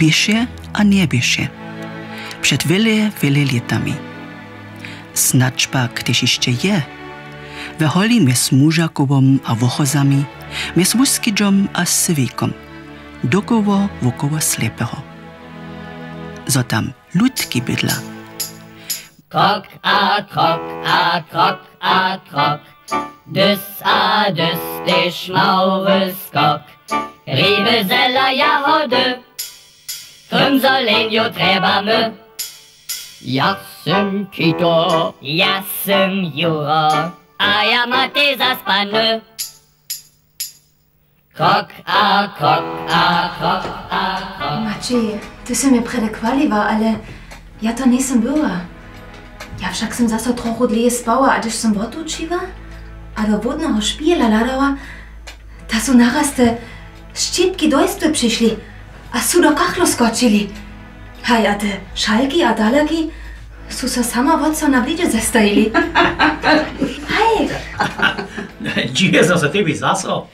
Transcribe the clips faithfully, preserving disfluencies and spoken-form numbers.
Běše a njeběše. Před wjele, wjele lětami. Snadź pak tež hišće je. We holi mjez Mužakowom a Wochozami, mjez Wuskidźom a Sywikom, dokoło wokoło Slepeho. Zo tam ludki bydla. Krok a krok a krok a krok. Dys a dys, tež małwy skok. Hriby, zela, jahody. Krymzolenjo trjebamy. Ja sym Kito. Ja sym Juro. A ja Matej zaspany. Krok a krok a krok a krok. Maćej, ty sy mje prjedy chwaliła, ale ja to njejsym była. Ja wšak sym zaso trochu dlěje spała, a hdyž sym wotučiła a do wodneho špihela hladała, ta su naraz te šćěpki do jězby přišli a su do kachlow skočili. Haj, a te šalki a dalaki su so sama wot so na blidźe zestajili. Haj! Dźiwje so tebi zaso.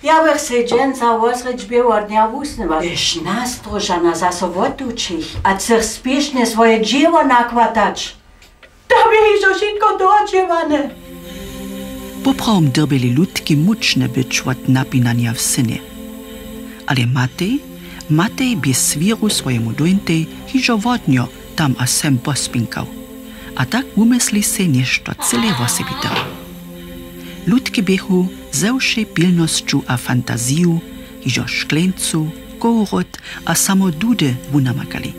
Ja bych sej dźensa wosrjedź běłeho dnja wusnyła, hdyž nas družana zaso wotučich a chcych spěšnje swoje dźěło nachwatać. To bě hižo wšitko dohodźěłane. Poprawom dyrbjeli ludki mučne być wot napinanja w synje. Ale Matej, Matej bě swěru swojemu dóńtej hižo wodnjo tam a sem pospinkał. A tak wumysli sej něšto cyle wosebiteho. Ludki běchu ze wšej pilnosću a fantaziju hižo škleńcu, kowrót a samo dudy wunamakali.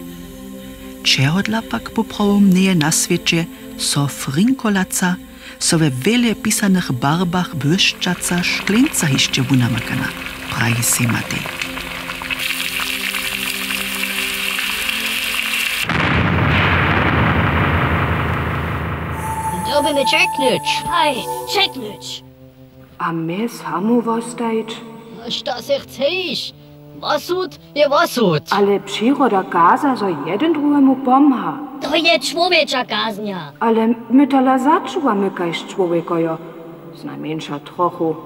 Čehodla pak poprawom njeje na swěće so frinkolaca, so we wjele pisanych barbach błyšćaca škleńca hišće wunamakana, praji sej Matej. Dyrbimy ćeknyć. Haj, ćeknyć. A mje samu wostajić? Što sej chceš? Wosud je wosud. Ale přiroda kaza, zo jedyn druhemu pomha. To je čłowječa kaznja. Ale my tola začuwamy kaž čłowjekojo, znajmjeńša trochu.